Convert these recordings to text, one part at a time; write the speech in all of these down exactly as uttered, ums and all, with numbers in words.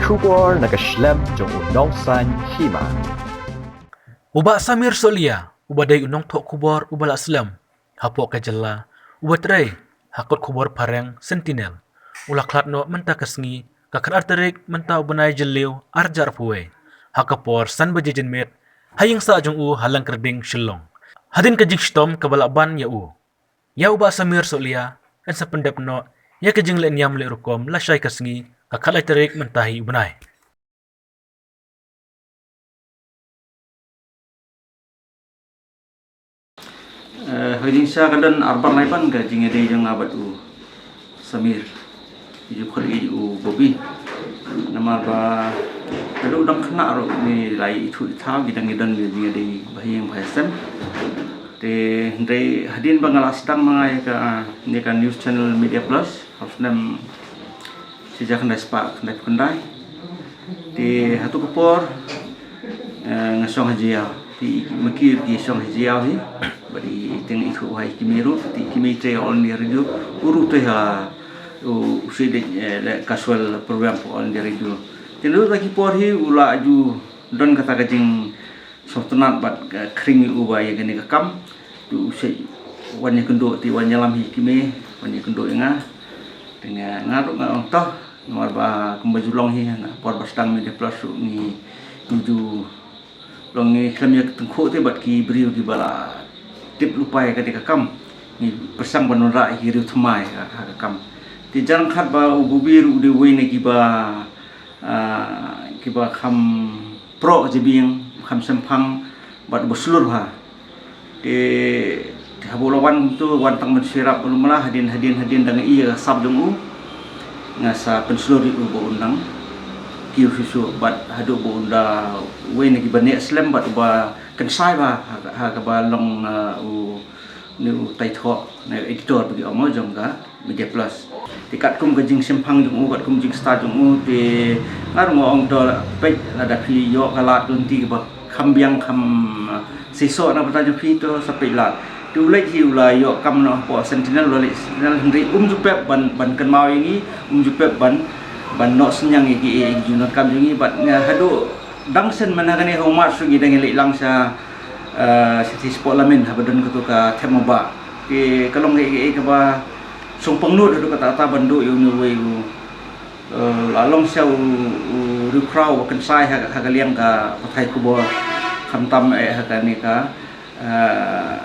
Khubor na ka shlem jong u nongsan hima. U Bah Samir Sohliya, uba dei u nongthoh khubor uba la slem hapoh ka jylla, uba trei ha kot khubor phareng Sentinel, u la khlad noh mynta ka sngi, ka khatar tarik mynta u bnai Jylliew arhajar arphew wei, ha ka por san baje janmiet, ha ïing sah jong u ha Langkyrding, Shillong. Hadien ka jingshitom kaba la ban ïa u, ïa u Bah Samir Sohliya, yn sa pyndep noh ïa ka jingleh niam leh rukom lashai ka sngi, ka khatlai tarik mynta hi u bnai. Eh, ha ka jingshisha ka don arphew lai ban ka jingïadei jong nga bad u Samir, ju khot ïa u Bobby. Namar ba ka dei u dang khynnah ruh, ngi la ithuh ithaw, ngi dang, ngi don ka jingïadei ba ha ïing ba ha sem. Te hynrei hadien ba nga la sdang ma nga ïa ka, ïa ka news channel Media Plus ha u snem shi hajar khyndai spah khyndaiphew khyndai. Te hato ka por, eh, nga shong ha Jaïaw. Te ma ki ruh ki shong ha Jaïaw hi. Bad i, i tieng ithuh ha i kmie ruh. Te i kmie i trei ha All India Radio. U ruh u trei ha u, u shu dei, eh, leh casual program ha All India Radio. Te naduh kata ki por hi u la ju don kata ka jing sngewtynnat bad, eh, khring ïa u ba ïa kane ka kam. Te u shait wan ïakynduh, te wan ïalam hi kmie, wan ïakynduh ïa nga. Te nga, nga ruh nga ong to, namar ba kumba ju long hi, na por ba sdang Media Plus ruh ngi, ngi ju long, ngi khlem ïa tyngkhuh te bad ki briew kiba la tip lypa ïa kane ka kam. Ngi pyrshang ban wanrah ïa ki riew thymmai ha, ha ka kam. Te jan khat ba u Bobby ruh u dei uwei na kiba, ah, kiba kham proh jabieng, kham shemphang, bad uba shlur bha. Te, te haba u la wan kumto, wan tang ban shu ïarap ba lum la, hadien, hadien, hadien da nga ïohi ïa ka sap jong u, nga sa pynshlur ïa u ba un nang kiew shuh shuh, bad haduh ba un da uwei na kiba neh slem bad uba kynsai bha ha, ha kaba long, uh, u, ne u tai thoh, ne u editor ba ki ong mo, jong ka Media Plus. Te katkum ka jingshemphang jong u, katkum jingstad jong u, te nga ruh nga ong to, peit, lada phi ïoh ka lad ka lynti kaba kham biang, kham, uh, seisoh na ka bynta jong phi, to sa peit lad. Te u leit hi, u la ïoh kam noh hapoh Sentinel, u la leit Sentinel, hynrei um ju pep ban, ban kynmaw ïa ngi, um ju pep ban, ban noh synñiang ïa ki, ïa ki jingdonkam jong ngi, bad nga haduh dang shen mynta kane ha u March ruh ngi dang ïaleit lang sha, eh, sha Sipok Lamin haba don kato ka thep mobile. Te ka long kaei kaei kaba shong pangnud haduh katta katta ban duh ïa une uwei u, eh, la long sha u, u riewkhraw uba kynsai ha, ha ka liang ka pathai khubor, khamtam eh ha kane ka, eh,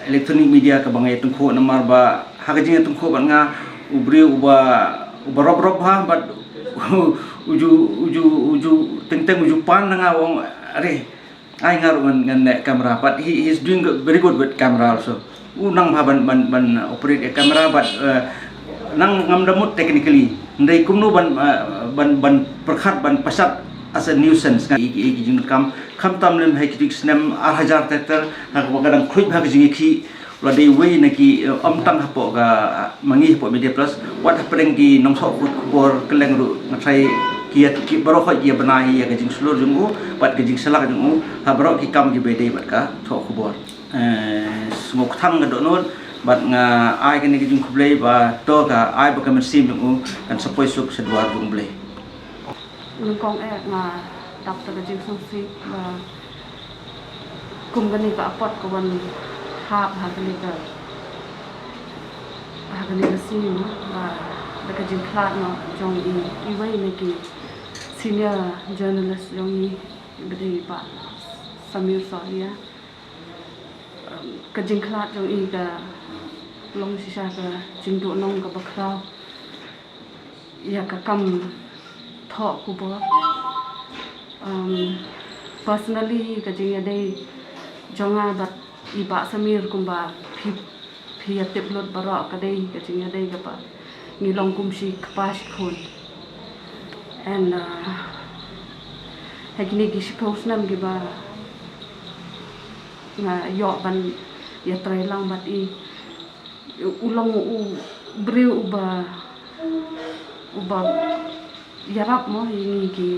electronic media kaba nga ïatyngkhuh, namar ba ha ka jingïatyngkhuh bad nga, u briew uba, uba rop rop bha, bad u ju, u ju, u ju teng teng u ju pan na nga, u ong, are, ai nga ruh ngan, ngan leh camera, but he, he's doing very good with camera also. U nang bha ban, ban, ban operate a camera, but, uh, nang ngam da mut technically. Hynrei kumno ban, uh, ban, ban pyrkhat, ban pyrshah as a nuisance, nga ïa ki, ïa ki jingkam, khamtam lem ha ki snem ar hajar ter ter, ha kaba ka dang khluit bha ka jingïakhih, u la dei uwei na ki, eh, ym tang hapoh ka, ah, ma ngi hapoh Media Plus, wat hapdeng ki nongthoh khubor kylleng ruh, nga tharai ki, ki baroh khoit ki ïa bna ïa ka jingshlur jong u, bad ka jingsyllak jong u, ha baroh ki kam kiba ïadei bad ka thoh khubor. Eh, sngewkthang ka dohnud, bad nga ai kane ka jingkhublei ba to ka ai ba ka mynsiem jong u kan sa poi suk sha dwar jong U Blei. Nyngkong eh nga dap da ka jingsngewsih ba kum kane ka apot ka wan hap ha kane ka, ha kane ka sngi, ba da ka jingkhlad noh jong i, iwei na ki senior journalist jong i, iba dei i Bah Samir Sohliya. Um, ka jingkhlad jong i ka long shisha ka jingduhnong kaba khraw ïa ka kam thoh khubor. Um, personally, ka jingïadei jong nga bad i Bah Samir, kumba phi, phi ïa tip lut baroh, ka dei ka jingïadei kaba ngi long kum shi kpa shi khun. And, uh, ha kine ki shiphew snem kiba nga ïoh ban ïatrei lang bad i, u long u briew uba, uba ïarap mo ïa ngi ki,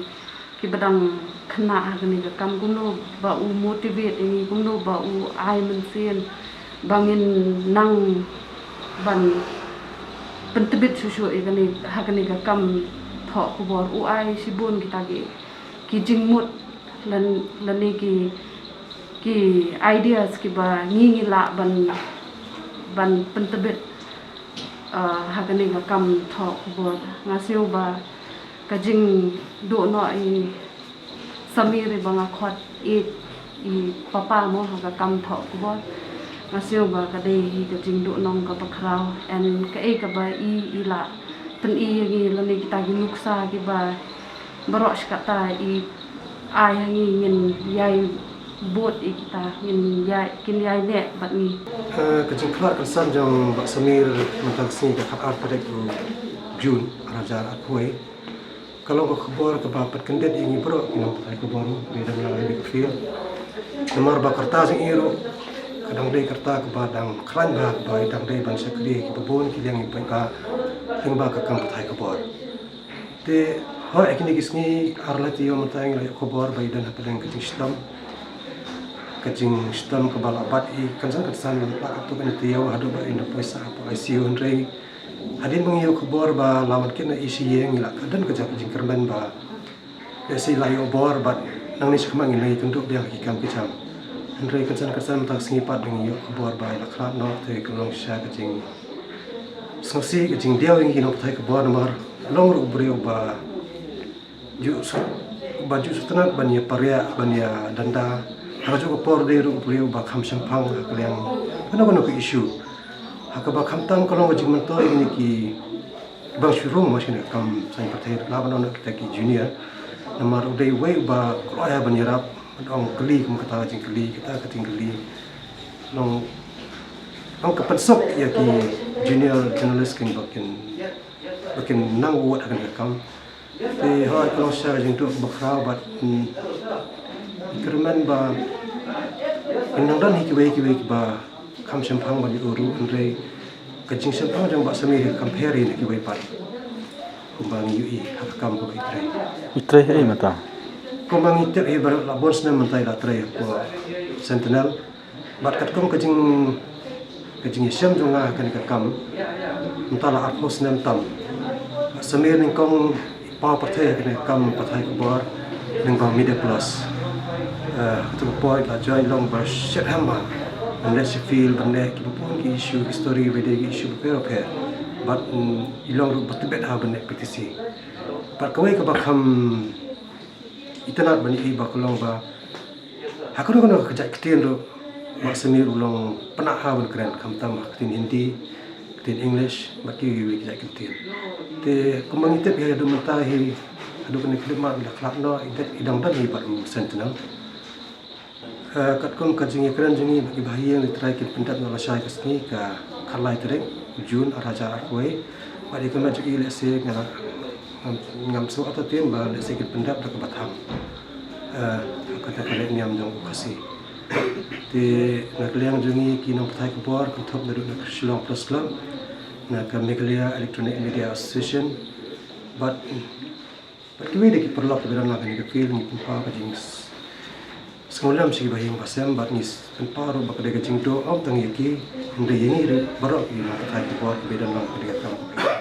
kiba dang khynnah ha kane ka kam, kumno ba u motivate ïa ngi, kumno ba u ai mynsiem ba ngin nang ban pyntbit shuh shuh ïa kane, ha kane ka kam thoh khubor u ai shibun kita ki, ki jingmut lane ki, ki ideas kiba ngi ngi lah ban, ban pyntbit ha kane ka kam thoh khubor. Nga sngew ba ka jingduh noh i Samir iba nga khot i, i papa mo ha ka kam thoh khubor. Nga sngew ba ka dei hi ka jingduh nong kaba khraw, and kaei kaba i, i lah pyni ïa ngi lane kita ki nuksa kiba baroh shi katta i ai ha ngi ngin ïai bud ïa kita, ngin ïai, kin ïai neh bad ngi. Ka jingkhlad kynsan jong Bah Samir mynta ka sngi ka khatar tarik u June ar hajar arphew wei. Ka long ka khubor kaba pat kyndit ïa ngi baroh ki nongpathai khubor, ba ïadon lang ïa ka field. Namar ba ka rta jong i ruh ka dang dei ka rta kaba dang khlaiñ bha, ba i dang dei ban shakri kiba bun ki liang i paidbah lyngba ka kam pathai khubor. Te hooid, ha kine ki sngi ar lai taïew mynta ngi la ïoh khubor ba i don hapdeng ka jingshitom, ka jingshitom kaba la bat i kynsan kynsan, la katto katne taïew haduh ba in da poi sah hapoh I C U, hynrei hadien ba ngi ïoh khubor ba la wan kit noh i sha ïing, ngi la ka don ka jingkyrmen ba lehse la ïoh bor, bad nangne shakhmat ngin nang ïakynduh biang ha ki kam ki jam. Hynrei kynsan kynsan mynta ka sngi pat ngi ïoh khubor ba i la khlad noh, te ka long shisha ka jingsngewsih, ka jingdiaw ïa ngi ki nongpathai khubor, namar long ruh u briew ba ju sngewtynnat ban ïa pariah, ban ïa danda. Ha kajuh ka por dei ruh u briew ba kham shemphang ha ka liang kano kano ka issue. Ha kaba khamtam ka long ka jingmyntoi ïa kine ki bang shu rung ma shane ka kam saiñ pyrthei, la ban ong kita ki junior. Namar u dei uwei uba kloi ha ban ïarap, ban ong kylli, kum kata ka jingkylli, kata ka jingkylli. Long, long ka pynsuk ïa ki junior journalist kin ba kin, ba kin nang wad ha kane ka kam. Te hooid, ka long shisha ka jingduh ba khraw bad, hmm, kyrmen ba kin nang don hi kiwei kiwei kiba kham shemphang ban ïa uru, hynrei ka jingshemphang jong Bah Samir hi kam pher hi na kiwei pat. Kumba ngi ïohi ha ka kam kaba i trei. I trei ei mynta? Kumba ngi tip hi ba la bun snem mynta i la trei hapoh Sentinel. Bad katkum ka jing, ka jingïashem jong nga ha kane ka kam, mynta la arphew snem tam. Bah Samir nyngkong i paw pyrthei ha kane ka kam pathai khubor lyngba Media Plus. Eh, ha kato ka por i la join long ba shet hem ba ban leit sha field, ban leh kiba bun ki issue, ki story ba dei ki issue bapher bapher. Bad, mm, i long ruh ba tbit ha ban leh P T C. Bad kawei kaba kham itynnad ban ïohi ba ka long ba ha kano kano ka jait ktien ruh Bah Samir u long pynah ha ban kren, khamtam ha ktien Hindi, ktien English bad kiwei kiwei ki jait ktien. Te kumba ngi tip hi haduh mynta hi, haduh kane ka khyllipmat ba i la khlad noh, i dang, i dang don hi bad u Sentinel. Eh, katkum ka jingïakren jong ngi bad ki bahaïing, ngi trai kin pyndep noh lashai ka sngi, ka khatlai tarik June ar hajar arphew wei. Bad ïa ka met jong i lehse nga, ngam, ngam sngew artatien ba lehse kin pyndep da kaba thang. Eh, kata ka leh niam jong u Khasi. Te na ka liang jong ngi ki nongpathai khubor, kynthup naduh na ka Shillong Press Club, na ka Meghalaya Electronic Media Association, bad bad kiwei de ki paralok kiba don lang ha kane ka field, ngi pynpaw ka jing s-, sngewlem sha ki bahaïing bahasem, bad ngi s-, pynpaw ruh ba ka dei ka jingduh ym tang ïa ki, hynrei ïa ngi ruh baroh ki nongpathai khubor kiba don lang ha kane ka kam.